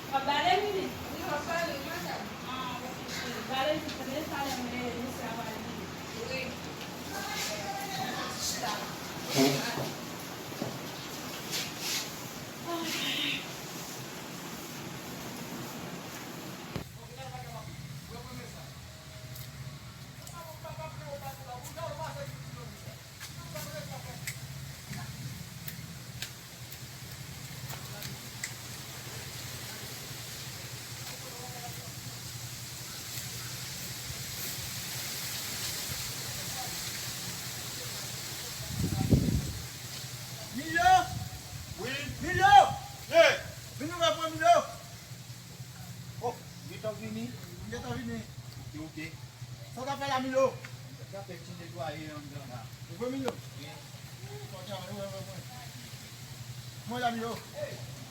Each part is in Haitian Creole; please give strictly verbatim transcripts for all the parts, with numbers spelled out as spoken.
W ap bale, Mimi? Wi, m ap bale, madanm. Ah, ok, cheri. Bale vit, tande, talè, men, mesye a pral vini. Wi. Chita. Milo! Wi? Milo! Ye! Vin ouvè pou mwen, Milo! Oh, gentan vini? M gentan vini. Ok, ok. Sa w t ap fè la, Milo? M t ap fè ti netwaye anndan la. Ou vre, Milo? Wi. Bon travay, wi, wi, wi. Kòman w ye la, Milo?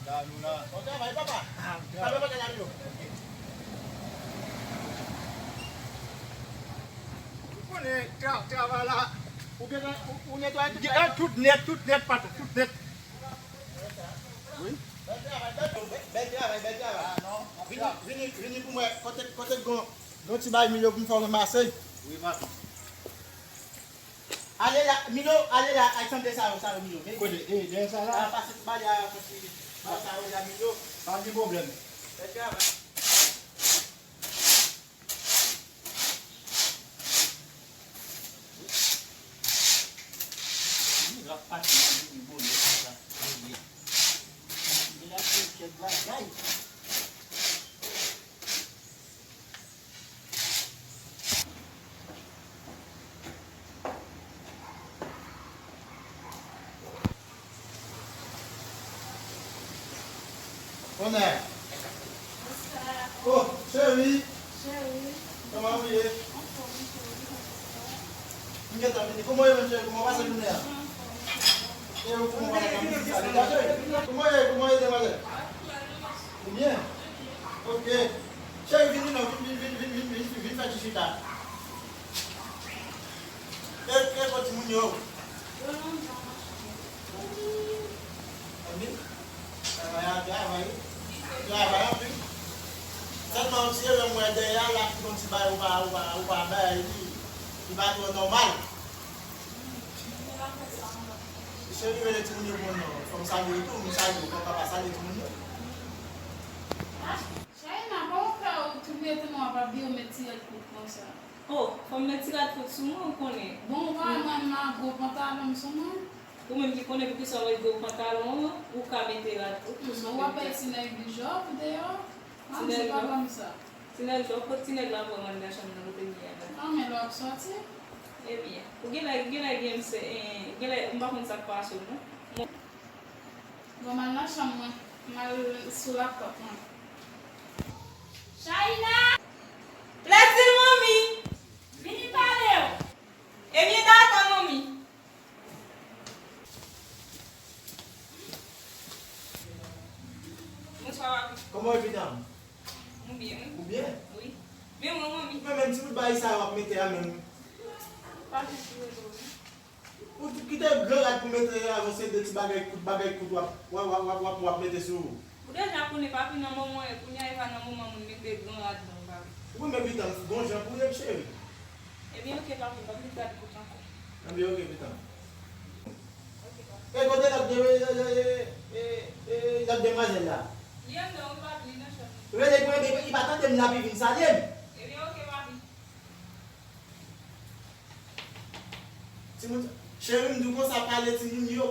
La, nou la. Bon travay, papa. Ah, bon travay. Papa, papa, la, Milo. Ou konnen tra-, travay la. Ou gentan, ou, ou netwaye tout la? Tout nèt, tout nèt, patwon, tout nèt. Wi. Bèl travay, bèl, bèl, bèl travay, bèl travay. Ah, non. Vini, vini, vini pou mwen. Kote, kote gon, gon ti bay Milo pou m fè w ranmase. Wi, patwon. Ale la, Milo, ale la, al tande sa yo, sa yo, Milo. Kote, e, dèyè sa la? A, pase pou bale a, pase, bay sa yo la, Milo. Pa gen pwoblèm. Bèl travay. Wi, l ap pati nan vini bonè konsa. Li ap fè kèk bagay. Bonè. Bonswa. Oh, cheri. Cheri. Kòman ou ye? Anfòm, cheri. M gentan vini. Kòman w ye menm, cheri? Kòman w pase jounen an? Anfòm, cheri. E ou, kòman w pase jounen an? Kòman w ye? Kòman w ye, demwazèl? Ou byen? Ok. Cheri, vini non, vin, vin, vin fè ti chita. E, e, kot timoun yo? Yo nan janm mache. Anpil? Travay a, travay. Travay anpil. Sèlman yon ti erè m wè dèyè a la ki gon ti bagay ou pa, ou pa, ou pa bay li. Li pa twò nòmal. Cheri, rele timoun yo pou mwen non. Fò m salye yo tou, m salye yo. Fò m pa pa salye timoun yo. Chayna, kòman w fè ou tou mete non w ap abiye w met ti rad kout konsa? Oh, fò m met ti rad kout sou mwen, ou konnen. Bon, ou pa wè mwen m a gwo pantalon m sou mwen? Ou menm ki konnen poukisa w met gwo pantalon an, ou ka mete rad kout tou sou tèt. Ou ap bay ti nèg di jòb deyò? Ti nèg la. Ti nèg la, kot ti nèg la pou wè mwen nan chanm nan kote m ye a la? Non, men lè w ap sòti. Ebyen, ou genlè, genlè gen, se, eh, genlè, m pa konn sa k pase w non. Bon, m al nan chanm mwen, m al sou lapòt mwen. Chayna! Plezi, manmi! Vini pale w! Ebyen, dakò, manmi. Bonswa, papi. Kòman w ye, pitit mwen? Mwen byen, wi. Ou byen? Wi. Men mwen, manmi. Men, menm ti bout bagay sa yo w ap mete a menm. Pa gen sou rezo, wi. Ou t-, kite gran rad pou mete a, yon seri de ti bagay kout, bagay kout w ap, w ap, w ap, w ap, w ap mete sou ou. Ou deja konnen, papi, nan moman, kounye a, e pa nan moman moun mete gran rad non, papi. Ou konn, men pitit mwen, gon jan pou ye, cheri. Ebyen, oke, papi, m p ap met rad kout ankò. Ebyen, oke, pitit mwen. E kote lòt de, e, e, e, e, lòt demwazèl la? Li anndan wi, papi, li nan chanm li. Rele pou, e, e, li pa tande m, l ap vin salye m. Ebyen, oke, papi. Timoun, cheri, m di w konsa, pale timoun yo.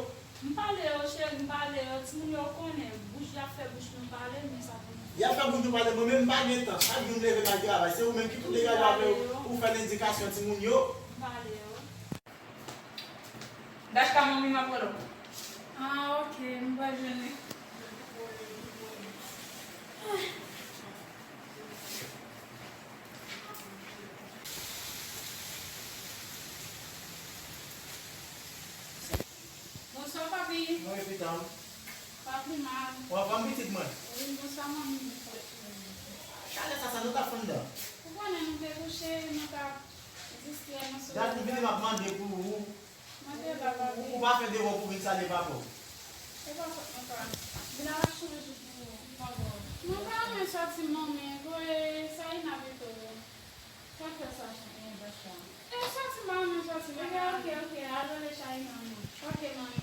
M pale yo, cheri, m pale yo. Timoun yo konnen, bouch y ap fè bouch nou pale, men sa pou nou fè. Y ap fè bouch nou pale, mwen menm m pa gen tan. Chak jou m leve m al travay, se ou menm ki tou degaje avè w, ou fè lendikasyon timoun yo. M pale yo. Dachka, manmi, m ap rele w. Ah, ok, m pral jwenn li. Bonswa, papi. Mwen, pitit mwen. Pa pi mal. W anfòm, pitit mwen? Wi, bonswa, manmi. Talè sa, sa nou t ap fè anndan? Ou konnen nou te kouche, nou t ap Gad pou vini m ap mande pou ou. Ou pa fè devwa pou vin salye papa w. E pa fòt mwen pa. Vin al ap chanje pou ou. Mwen pa renmen sòti manmi, voye Saïna pito. Sa k fè sa, eh, bèf la? E sòti manmi, sòti manmi. Ok, ok, ok, al rele Saïna non. Ok, manmi.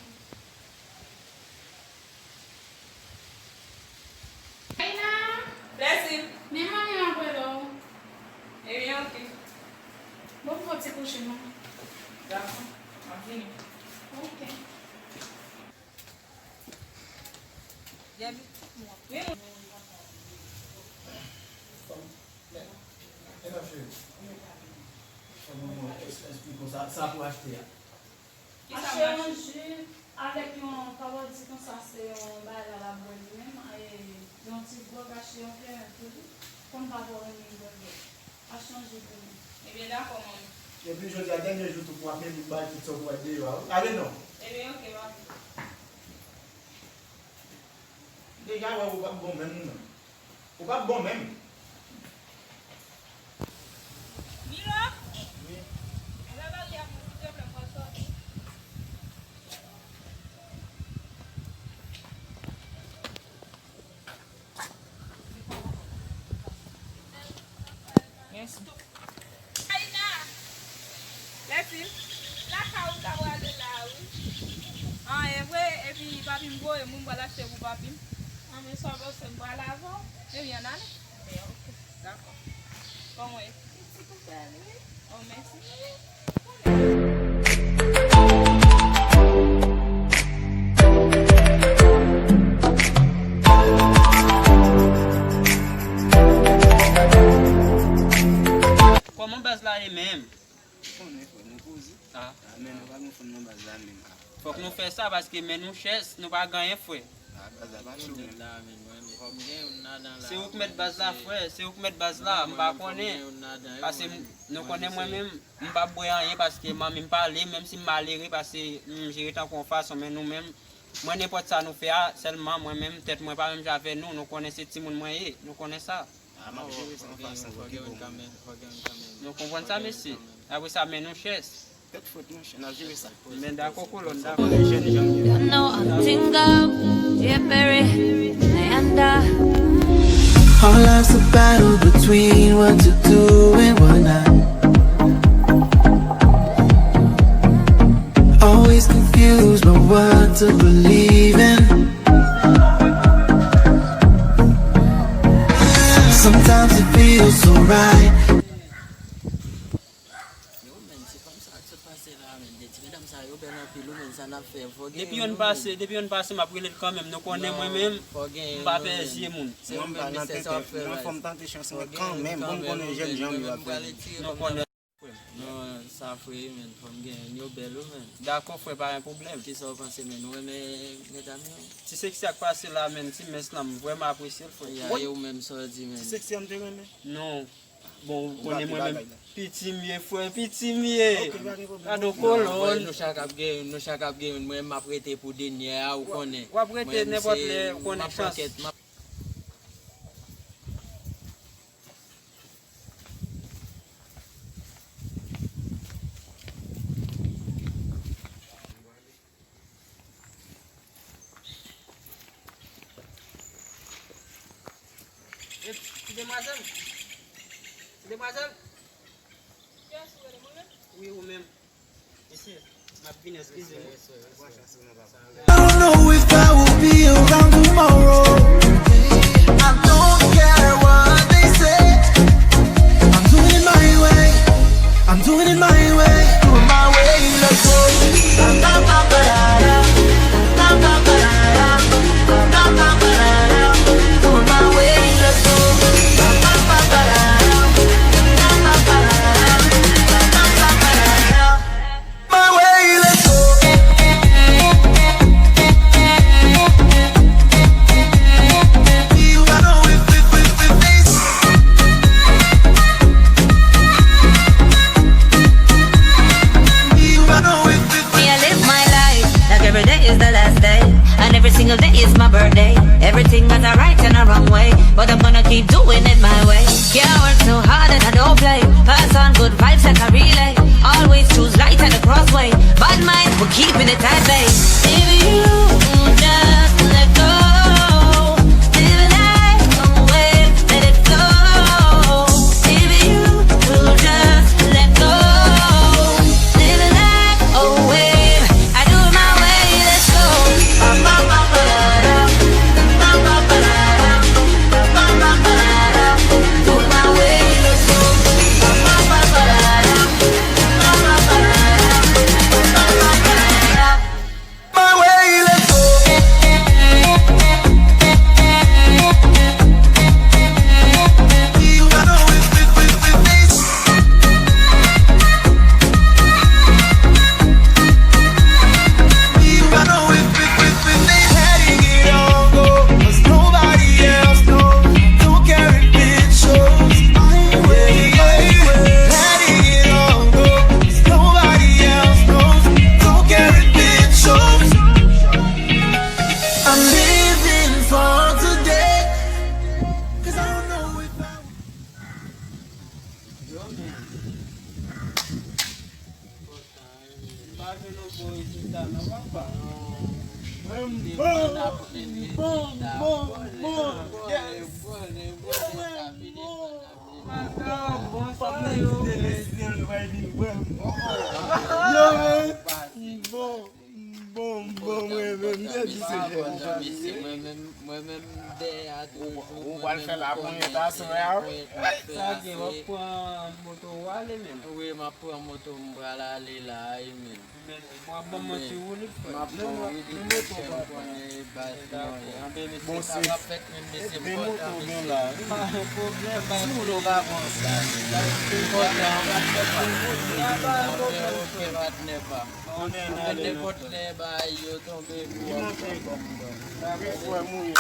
Saïna! Blessing! Men manmi ap rele w. Ebyen, ok. Bon, fè yon ti kouche non. Dakò, m ap vini. Ok. Gaby, wi. Men, men non, cheri. Fò nou, nou, es-, esplike w sa, sa pou achte a. Achte yon ji avèk yon, pa wè di konsa se yon bagay la l ap bwè li menm, e, yon ti gwòg, achte yon kleren pou li, kòm pa twò renmen bwè gwòg. Achte yon ji pou li. Ebyen, dakò, manmi. Epi jodi a dènye jou tou pou w ap mete bay tout sa w pou wè deyò a, wi. Ale non. Ebyen, ok, papi. Deja wè ou p ap bon menm ou menm. Ou p ap bon menm. Milo! Wi. Anba bari a pou silvouplè, m pral sòti. Mèsi. Aina! Lèfim, lakay ou ta prale la, wi. An, e vre, epi papi m voye moun pral achte pou papi m. An, men sa w panse m prale avè w? Ebyen, ann ale. Ebyen, ok. Dakò. Kòman w ye? Ti kou bèl, wi. Oh, mèsi. Kòman baz la ye menm? Konnen, frè, mwen poze. Ah. Ah, men nou pa gen fanm nan baz la menm, ah. Fòk nou fè sa, paske men nou chès, nou pa gen anyen, frè. Ah, baz la pa cho, men. Se ou k mèt baz la, frè, se ou k mèt baz la, m pa konnen. Paske m, nou konnen mwen menm, m p ap bwè anyen, paske manmi m pale, menm si m malere, paske m jere tankou yon fason, men nou menm, mwen nenpòt sa nou fè a, sèlman mwen menm, tèt mwen pa menm jan avè nou, nou konnen se timoun mwen ye, nou konnen sa. Ah, m ap jere sa yon fason pou ki bon. Nou konprann sa, mesye? Apre sa, men nou chès. Tèt frèt, monchè, n ap jere sa. Men dakò, kolòn, dakò. Konnen jèn jan m ye. You know I'm single, yeah, Perry, Leander. Our life's a battle between what to do and what not. Always confused by what to believe in. Sometimes it feels so right. Yo, men, se fanm sa k sot pase la, men. De ti medam sa yo bèl anpil, wi, men, sa n ap fè, fò gen youn, men. Depi youn pase, depi youn pase, m ap rele l kanmenm. Nou konnen mwen menm, m pa pè zye moun. Mwen, m pa nan tenten. Mwen, fò m tante chans mwen kanmenm. Bon, m konnen jèn jan m yo ap fè. Nou konnen. Non, sa fre, men, fò m gen youn, yo bèl, wi, men. Dakò, frè, pa gen pwoblèm. Kisa w panse, men? Ou renmen medam yo? Ti seksi a k pase la, men, ti mens lan, m vrèman apresye l, frè. Ya, e ou menm, sa w di, men? Ti seksi a m te renmen. Non. Bon, ou konnen mwen menm, piti m ye, frè, piti m ye. Gade yon kolòn. Nou chak ap gen youn, nou chak ap gen youn. Mwen, m ap rete pou dènyè a, ou konnen. W ap rete nenpòt lè, ou konnen chans. E, ti demwazèl. Ti demwazèl. Kiyès ou rele, mwen menm? Wi, ou menm. Mesye, m ap vin, eskize m. I don't know if I will be around tomorrow. I don't care what they say. I'm doing it my way. I'm doing it my way. Doing my way, let's go. Doing my way, let's go. My way, let's go. Me, I live my life like every day is the last day, and every single day is my birthday. Everything has a right and a wrong way, but I'm gonna keep doing it my way. Yeah, I work so hard and I don't play. Pass on good vibes like a relay. Always choose light at the crossway. Bad mind, we're keeping it at bay. Baby, you just let go. Living life the Living for today. 'Cause I don't know if I Bon, bon, mwen menm, m te di se bon. Mwen menm, mwen menm, m dèyè a toujou. Ou pral fè la ponyèt aswè a? Sa gen, w ap pran moto w ale menm? Wi, m ap pran moto m, m pral ale la, wi, menm. W ap ban m yon ti woulit, frè. M ap ban w woulit, mesye, m konnen baz mwen. Anben, mesye, sa p ap fèt menm, mesye, m kontan, mesye. Pa gen pwoblèm, baz. Si w vle w ka pran sa. M kontan. Anben, oke, patnè pa m. Nenpòt lè bagay yo tonbe pou w ap pran kòb mwen. Wi, frè m, wi.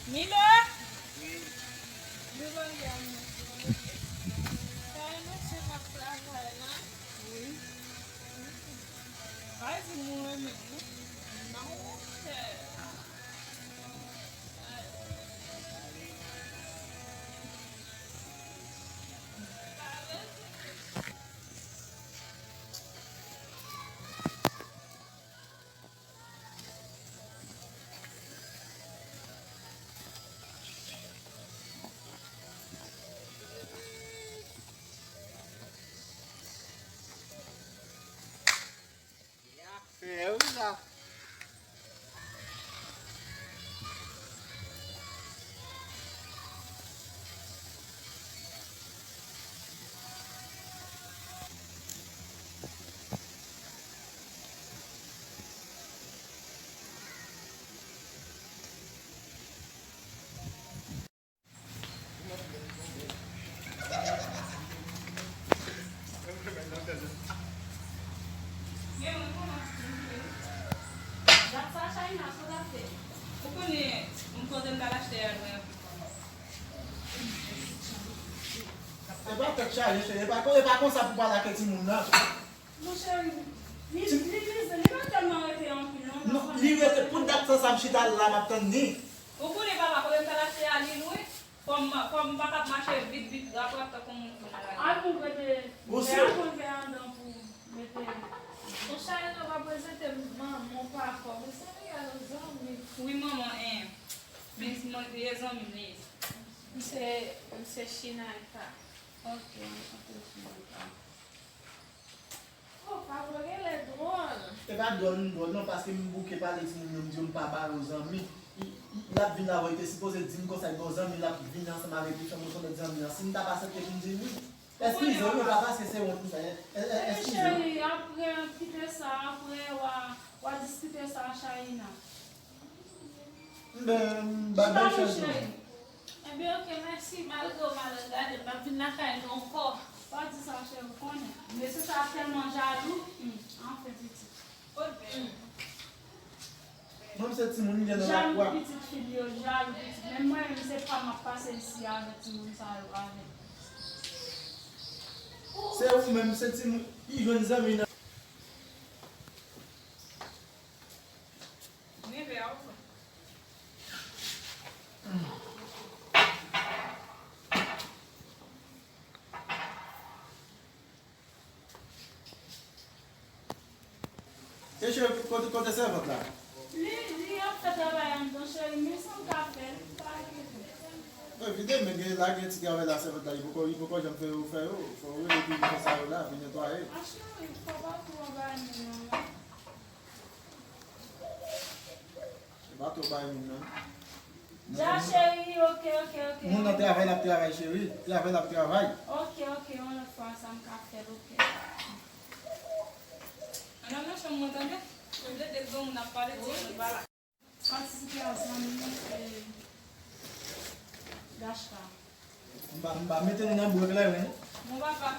Milo! Wi. Milo, y a mesye. Sa e mesye k ap travay la? Wi. Bay di m ou renmen l, non? Non, monchè. Fè wi la. Dat sa, Chayina, sa w t ap fè? Ou konnen, m kote m t al achte a lwen anpil. E pa tèt chaje, cheri. E pa, e pa konsa pou pale ak timoun nan. Monchè, li, li, li, li pa tèlman rete anpil, non. Non, li rete pou dat sa, sa m chita la, m ap tann li. Ou konnen papa, kote m t al achte a, li lwen. Fò m, fò m pa t ap mache vit, vit, rapid, rapid, tankou moun ki malad. Al pou prete, al pou l fè andan pou mete. Monchè, nou pa prezante manman w pa fò. Monchè, li gen yon zanmi. Wi, manman, en. Men, mwen, li e zanmi m, li ye. M se, m se Shinaika. Ok, anchante, Shinaika. Oh, Pablo genlè dwòl. E pa dwòl, m dwòl non, paske m bouke pale timoun yo, m di yo m pa ba yo zanmi. L ap vin la, li te sipoze di m konsa, li ba w zanmi, l ap vin ansanm avèk li, fè m rekonèt zanmi an. Si m t ap aksepte pou m di l wi. Eskize wi papa, paske se wont m fè. E, e, eskize. Cheri, apre, kite sa, apre, w a, w a diskite sa a Chayina. M bay, m bay chans non. Enben, ok, mèsi. Malgre w mal regade, m ap vin lakay nou ankò. Pa di sa, cheri, ou konnen. Mesye sa a tèlman jalou. Hmm, anfen, pitit. Kot bèl. Mwen, se timoun, m gen nan lakwa. Jalou pitit fi l yo, jalou pitit. Menm mwen menm, se pa m ap pase isi avèk timoun sa yo avè. Se ou menm, se timoun, li jwenn zanmi nan. Men vè a ou pran. E cheri, kote, kote sèvant la? Li, li ap fè travay anndan, cheri, men sa m ka fè, li pa enkyete. Evideman, gen la, gen ti travay la, sèvant la, li poko, li poko janm fè yo, fè yo. Fò w rele pou li fè sa yo la, vin netwaye. A cheri, fò pa twò bay moun nan, non. E pa twò bay moun nan. Ja, cheri, ok, ok, ok. Moun nan travay, l ap travay, cheri. Travay, l ap travay. Ok, ok, yon lòt fwa, sa m ka fè l, ok. Ann al nan chanm mwen, tande. Mwen plede l gen moun ap pale, di mwen pa la. Patisipe a zanmi, e, M pa, m pa mete nou nan bwè kleren. Mon papa.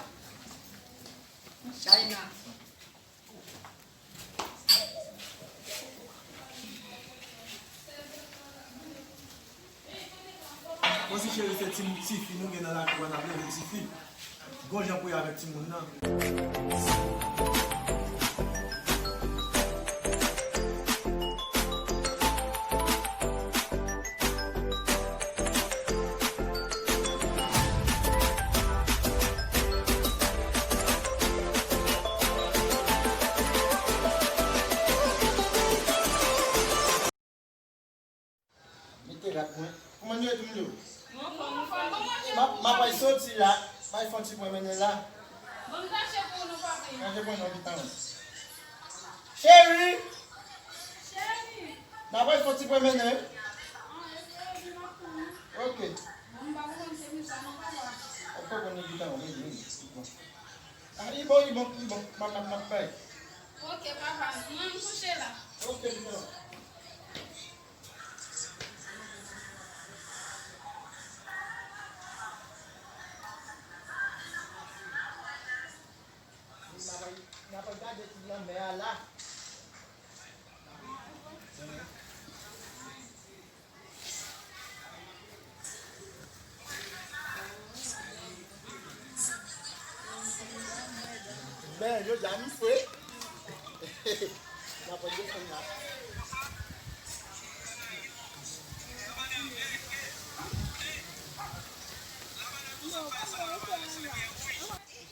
China. Bon, si cheri, se ti, ti fi nou gen nan lakou a, n ap leve ti fi. Gon jan pou y avèk timoun nan. Mete rad mwen. Kòman nou ye, Doumilou? M ap, m ap al soti la. Bay fon ti pwen mennen la. Chache pwen non, pitan. Cheri! N ap al fon ti pwen mennen. Ok. Ou pa konn pitan, wi, wi. Ah, li bon, li bon, li bon. M ap, m ap, m ap bay. Ok, papa. Mwen, m kouche la. Ok, pitan. N ap, n ap gade ti lanmè a la. Men, jodi a, m fre. N ap desann la.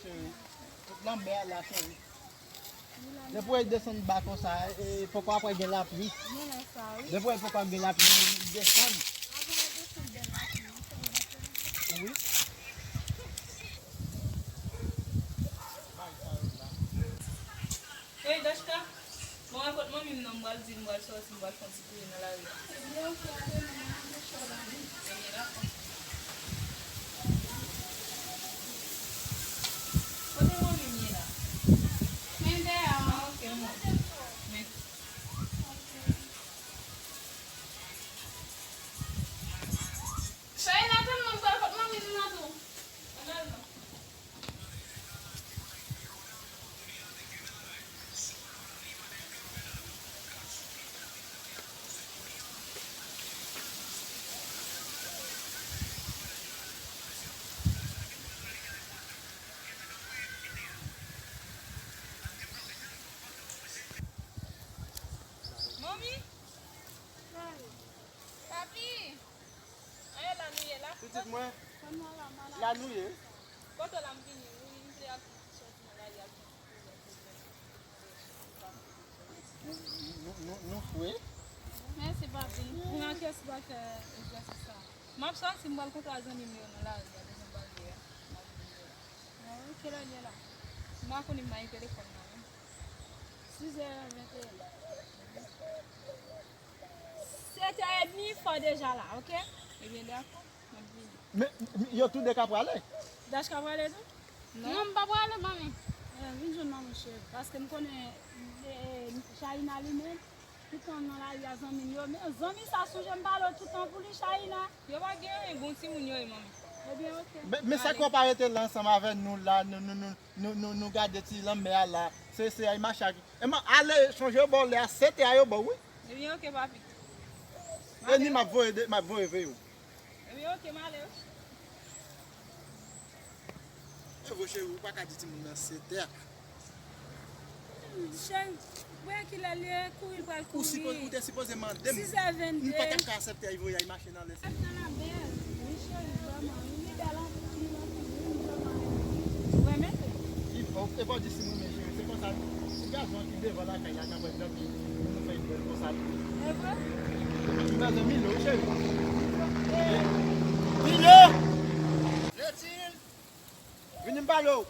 Cheri, tout lanmè a la, cheri. Depi w desann ba konsa, e, poko apre gen lapli. Depi w poko gen lapli, li desann. Wi. Hey, Dachka. Bon, e kot manmi m nan, m pral di l m pral sòti, m pral fè yon ti kouri nan lari a. Ebyen, ok, ale, manman, m ap chè w la. Ebyen, dakò. Kote manmi m ye la? Men dèyè a. Ah, ok, m wè. Men. Cheri, n ap tann mwen, m pral kot manmi m nan tou. Ann al non. Manmi? Papi? An, e la nou ye la? Pitit mwen, la nou ye. Kote la m vini, wi, m te ap sòti nan lari a. Nou, nou, nou, nou fre. Mèsi, papi. Pou nan kiyès m pral fè egzèsis sa? M ap sòti, m pral kontre a zanmi m yo nan lari a, devan baryè a. M ap vini la. Ah, kilè l ye la? M pa konnen, m mayi telefòn nan, wi. Sizè venteyen. Setè edmi, fò deja la, ok? Ebyen, dakò. M ap vini. Men, men, yo tou de ka prale? Dach ka prale tou? Non. Non, m pa prale, manmi. Eh, vin jwenn manmi cheri, paske m konnen, eh, Chayina li menm, toutan nan lari a zanmi l yo. Men zanmi sa sonje m pale w toutan pou li, Chayina. Yo pa gen anyen, bon timoun yo ye, manmi. Ebyen, ok. Men, men sa k fè w pa rete la ansanm avè nou la, nou, nou, nou, nou, nou, nou gade ti lanmè a la. Se, se ay mache ak. E man, ale, sonje yo ba w lè a, sete a yo ba w, wi. Ebyen, ok, papi. E ni m ap voye de, m ap voye veye w. Ebyen, ok, m ale wi. Evo cheri, ou pa ka di timoun nan sete a. Cheri, wè kilè l ye, kouri l pral kouri. Ou sipoze, ou te sipoze mande m. Sizè vennde. M pa t ap ka aksepte ay voye ay mache nan lè sa. Ap nan la bèl. Wi, cheri, vrèman, wi, li bèl anpil, anpil, wi, vrèman. Ou renmen tou? Li, o, e pa w di si m renmen, cheri, se konsa, ti gazon an ki devan lakay la, k ap wè dòmi, pou nou fè l bèl konsa tou. E vre? M bezwen Milo, wi, cheri. Milo! Vini m pale w.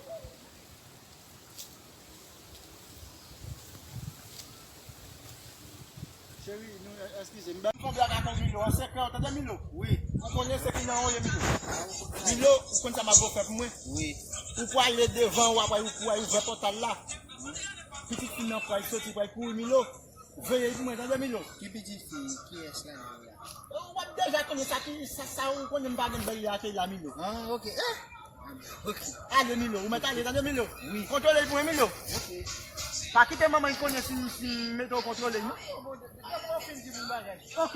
Cheri, nou, e, eskize m. M fè yon blag ak ou, Milo, an sekrè, w tande, Milo? Wi. Ou konnen se ki nan ou ye, Milo? Milo, ou konn sa m ap fè pou mwen? Wi. Ou pwale devan, w ap, ou pwale ouvè pòtal la. Pitit fi nan pral soti, pral kouri, Milo. Veye pou mwen, tande, Milo. Ki piti fi, kiyès la ye a? Ou pa deja konnen sa ki, sa, sa ou konnen m pa gen bèl li atè la, Milo. Ah, ok. Eh! Ok. Ale, Milo, ou mèt ale, tande, Milo. Wi. Kontwole l pou mwen, Milo. Ok. Pa kite manman l konnen si, si m mete w kontwole l, non. Ok.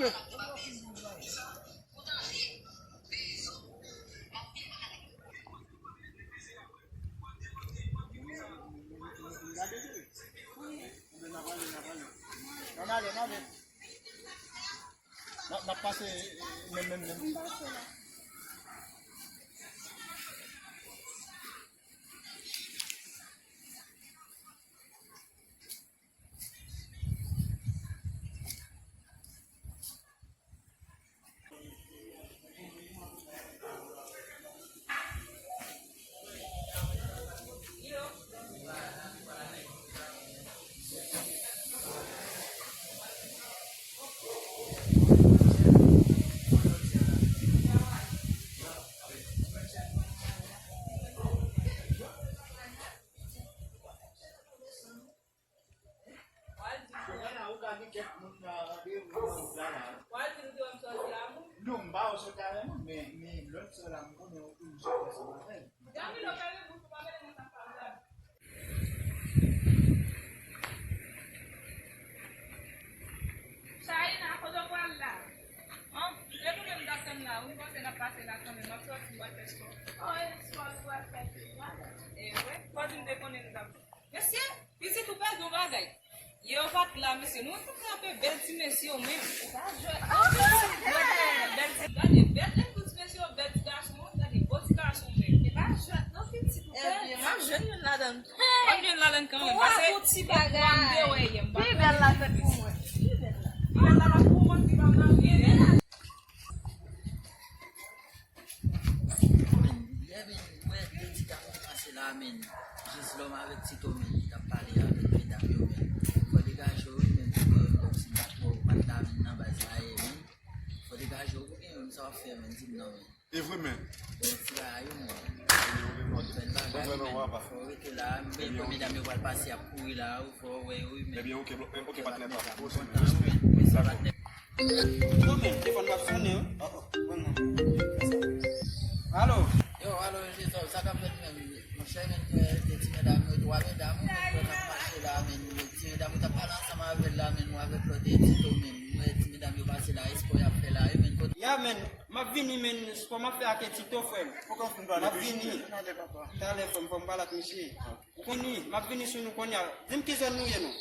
N ap pase menm, menm, menm. Ou al di nou te wè m sòti a, moun? Non, m pa wè w sòti avè moun, men, men lòt sè la, m konnen ou toujou sòti ansanm avè l. Jamil, ou fèmen bouch ou, pa mele mwen sa m pa vle. Chayina, kote w pral la? An, e nou menm n ap tann la, wi, m panse n ap pase la kanmenm, m ap sòti, m al fè spò. Oh, e spò nou pral fè tou, m ale. E wi, fò di m te konnen nou t ap Mesye, pitit ou pèdi yon bagay. Yè ou pa t la, mesye. Nou te kanpe bèl ti mesye ou menm. Ou pa jwèt. Bèl ti, gade, bèl ti mesye, bèl ti gason, gade, bon ti gason menm. E pa jwèt non, pitit ou pèdi. M ap jwenn youn ladan l. W ap jwenn ladan l kanmenm, paske pou ti bagay. M te wè yè, m pa pi bèl la fèt pou mwen. Pi bèl la. Pi bèl la pa pou mwen, ki pa marye. Menn, lè menn, m wè de ti dam yo pase la, menn. Jis lòm avèk Tito, menn, ki t ap pale avèk medam yo, menn. Fò degaje w, wi, menn, pou gen yon lòt ti bat mò, bat la, menn, nan baz la, ye, menn. Fò degaje w, pou gen yon sa w ap fè, menn, di m non, menn. E vre, menn. Ti bagay yo, menn. Fè l bagay, menn. Fò w rete la, menn, pou medam yo pral pase, y ap kouri la, wi, fò w wè yo, wi, menn. Ebyen, oke, oke, patnè, patnè. Kontan, wi, menn. Respè, patnè. Yo, men, telefòn m ap sonnen, wi. Oh, oh, bon, non. Alo? Yo, alo, Jezòl, sa k ap fèt menm? Monchè, men, mwen wè de ti medam yo, twa medam, menm, yo t ap mache la, men, ti medam yo t ap pale ansanm avè l la, men, mwen avèk lòt Tito, men, mwen wè ti medam yo pase la, espò y ap fè la, wi, men, kote. Ya, men, m ap vini, men, espò m ap fè ak Tito, frè m. M ap vini. Talè, frè m, fò m pale ak misye. Vini, m ap vini sou nou kounye a. Di m ki zòn nou ye, non?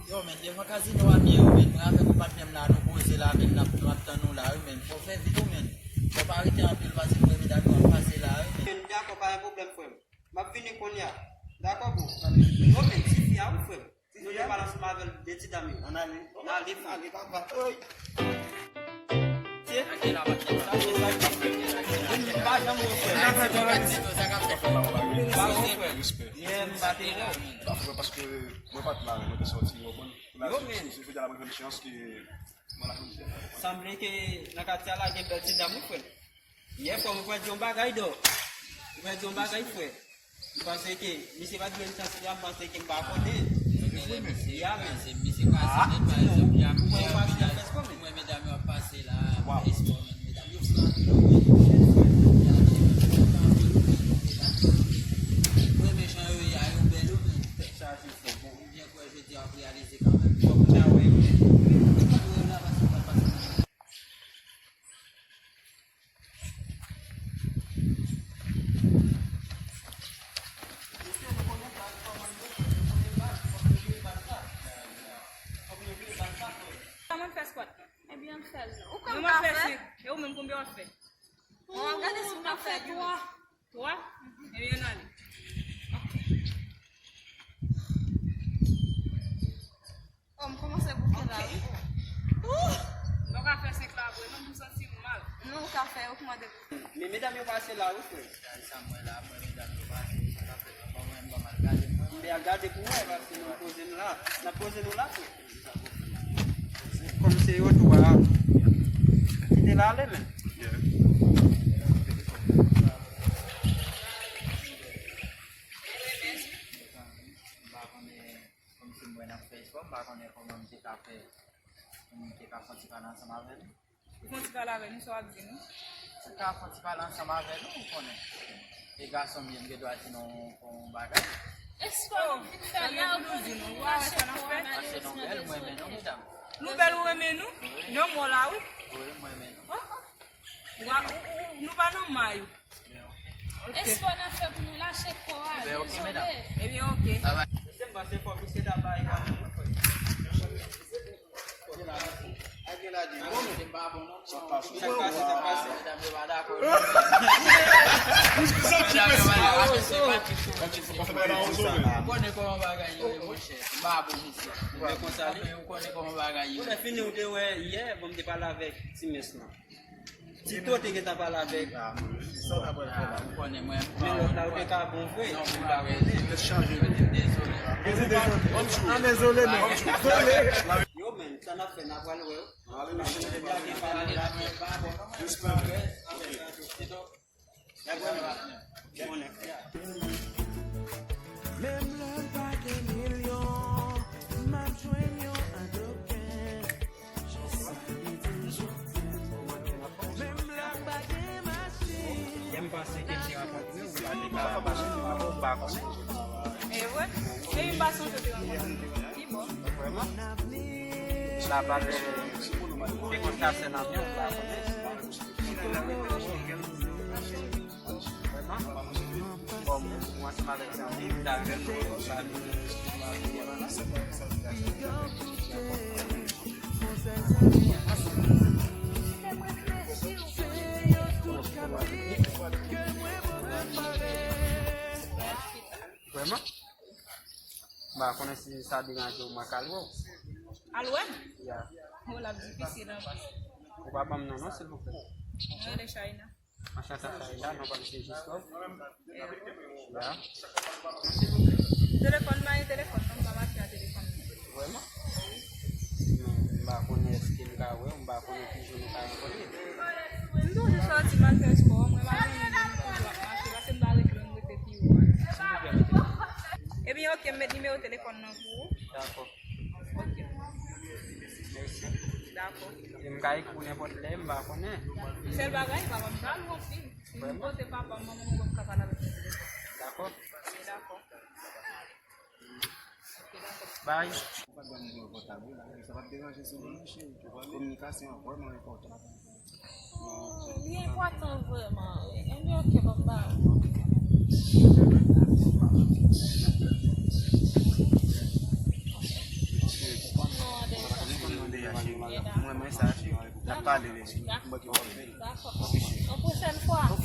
Yo, men, devan kazino a m ye, wi, men, mwen avèk yon patnè m la, nou poze la, men, n ap, n ap tann ou la, wi, men, fò w fè vit, wi, men. Fò w pa rete anpil, paske m wè medam yo ap pase la, wi, men. Men, dakò, pa gen pwoblèm, frè m. M ap vini kounye a. Dakò, bro. Yo, men, tifi a, wi, frè m. Nou te pale ansanm avè l de ti dam yo. Ann ale. Ale, ale, papa. Oy. Sa se sa ki fè. M pa janm wè frè. M pa wè frè. Respè. Yeah, m pa te wè. Paske mwen pa t la, mwen te sòti, w konprann? Yo, men. Se jodi a la mwen jwenn chans ke mwen la jodi a. Sanble ke nan katye a la gen bèl ti dam, wi, frè. Yè, frè, mwen pral di yon bagay, dò. Mwen pral di yon bagay, frè. M panse ke misye pa t jwenn chans li a, m panse ke m pa konnen. Ya, men. Misye kaze nèt, pa egzanp, ya, mwen, medam yo ap pase la, espò, men, medam yo flanke yo, men. Mwen renmen jan yo ye a, yo bèl, wi, men. Sa se fò, bon. M byen kwè jodi a w ap reyalize kanmenm. Fòk m ta wè yo, men. Mwen pa t wè yo la, paske m pa t pase nan Sa mwen fè squat la. Ebyen, fè l non. Ou konn ka fè? E ou menm, konbyen w ap fè? Bon, w ap gade si m ka fè twa. Twa? Ebyen, ann ale. Oh, m kòmanse bouke la, wi. Ouh! M pa ka fè senk la vre, non, m santi m mal. Non, ou ka fè, ou kòmande pou. Men medam yo pase la, wi, frè. Sa m wè la, mwen, medam yo pase, sa ka fè, mwen, mwen, m pa mal gade, mwen. M te al gade pou wè, paske nou poze nou la. N ap poze nou la, frè. Kòm se yo twa, kite l ale, men. Yeah. Kòmsi m wè n ap fè espò, m pa konnen kòman m Sa fè pou mwen te ka fè yon ti pale ansanm avè nou. Fè yon ti pale avè nou, sa w ap di nou? Mwen ka fè yon ti pale ansanm avè nou, ou konnen. E gason m ye, m gen dwa di nou yon bagay. Espwa nou vin fè la, ou konnen nou mache pou analize. Paske nou bèl, mwen renmen nou, medam. Nou bèl, ou renmen nou? Wi. Non, mwen la, wi. Wi, mwen renmen nou. Wa, ou, ou, nou pa nan may. Ok. Espwa n ap fè pou nou lache kò a, dezole. Ebyen, ok. Mesye, m panse fò misye ta bay kanmenm. Sa k pase, sa k pase? Ou konnen kòman bagay yo ye, monchè. M pa bon, mesye. Ou konnen kòman bagay yo ye. Ou fini, ou te wè yè, bon, m te pale avèk ti mès lan. Tito te gentan pale avèk. Ou konnen mwen. Men lòt la, ou te ka bon vre. Non, mwen pa wè. Tèt chaje. Dezole. Dezole. An dezole, non. Dezole. Yo, men, sa n ap fè, n ap pral wè. Respè. Menm lè m pa gen milyon, m ap jwenn yon adoken. Menm lè m pa gen machin. Lè m panse ke m te rankontre w, m pa te ka, m pa konnen. E vre? Epi m pa sonje w te rankontre m. Li bon. Vrèman? La pa de, se konn sa sè nan men, m pa konnen. Vrèman? Bon, mwen ansanm avèk zanmi m, m ta renmen nou sa. Vrèman? M pa konnen si sa deranje w, mwen ka lwe w. Al wè m? Ya. O, l ap difisil anpil. Ou pa ban m non, non, silvouplè. Mwen rele Shaina. Anchante, Shaina, non pa m se Jisco. Ya. Telefòn mwen, e telefòn mwen, m pa mache a telefòn mwen. Vrèman? Men, m pa konnen èske m ka wè w, m pa konnen ki jou nou ka rankontre. M toujou sòti m al fè spò, mwen pa konnen lè nou toujou ap mache, paske m pa ret lwen m rete pi wo a. Ebyen, ok, m met nimewo telefòn nan pou ou. Dakò. Ok. Mèsi. Dakò. E m ka ekri w nenpòt lè, m pa konnen. Sèl bagay, papa m pa lwen anpil. Si nou pote papa m, manman m, ou p ap ka pale avèk mwen telefòn. Dakò. Ok, dakò. Ok, dakò. Bye. Ou pa t ban m nimewo pòtab ou la, sa p ap deranje si nou mache. Kominikasyon an vrèman enpòtan. Li enpòtan vrèman, wi. Ebyen, ok, ban m ba ou. Mwen, mwen sa, cheri. N ap pale, cheri. Dakò. Yon pwochèn fwa. Ok.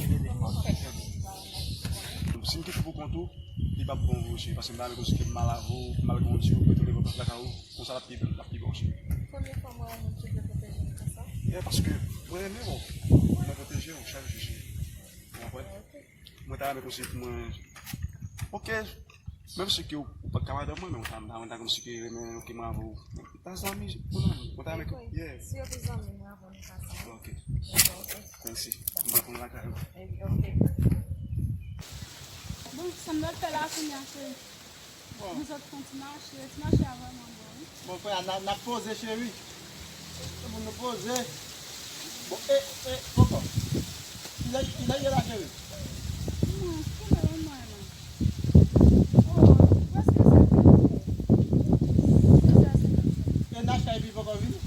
Si m kite w pou kont ou, li p ap bon vre, cheri, paske m pa renmen konsa ke m mal avè w, m mal kondi w, mete w devan pòt lakay ou. Konsa l ap pi, l ap pi bon, cheri. Premye fwa m wè yon moun ki vle pwoteje m konsa. Yeah, paske mwen renmen w. Mwen pwoteje w chak jou, cheri. Ou konprann? Ok. Mwen ta renmen konsi pou mwen. Ok. Menm si ke ou, ou pa t ka madanm mwen, men ou ta, mwen ta, mwen ta konsi ke renmen, ok, mwen avè w. Mwen ta zanmi, mwen ta renmen, yeah. Si yo te zanmi, mwen avè w, nou ka zanmi. Ok. Ok, ok. Mèsi. Mwen pral lakay ou. Eh, ok. Bon, sa m dwe fè la kounye a, cheri? Bon. Nou sot fè yon ti mache, ti mache a vrèman bon, wi. Bon, frè, n a, n ap poze, cheri. Se pou nou poze. Bon, e, e, poko. Kilè, kilè ye la, cheri? Mwen, kilè mwen la? Oh, prèske sèt è. Prèske sèt è. E Nachka epi poko vini?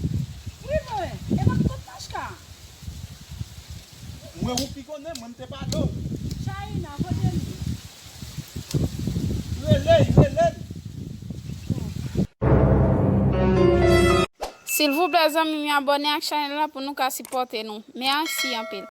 Wi, mwen. E mwen ki kot Nachka? Mwen ou pi konnen, mwen m te pale w. Shaina, kote li? Rele l, rele l. Silvouplè, zanmi m yo, abòne ak chanèl la pou nou ka sipòte nou. Mèsi anpil.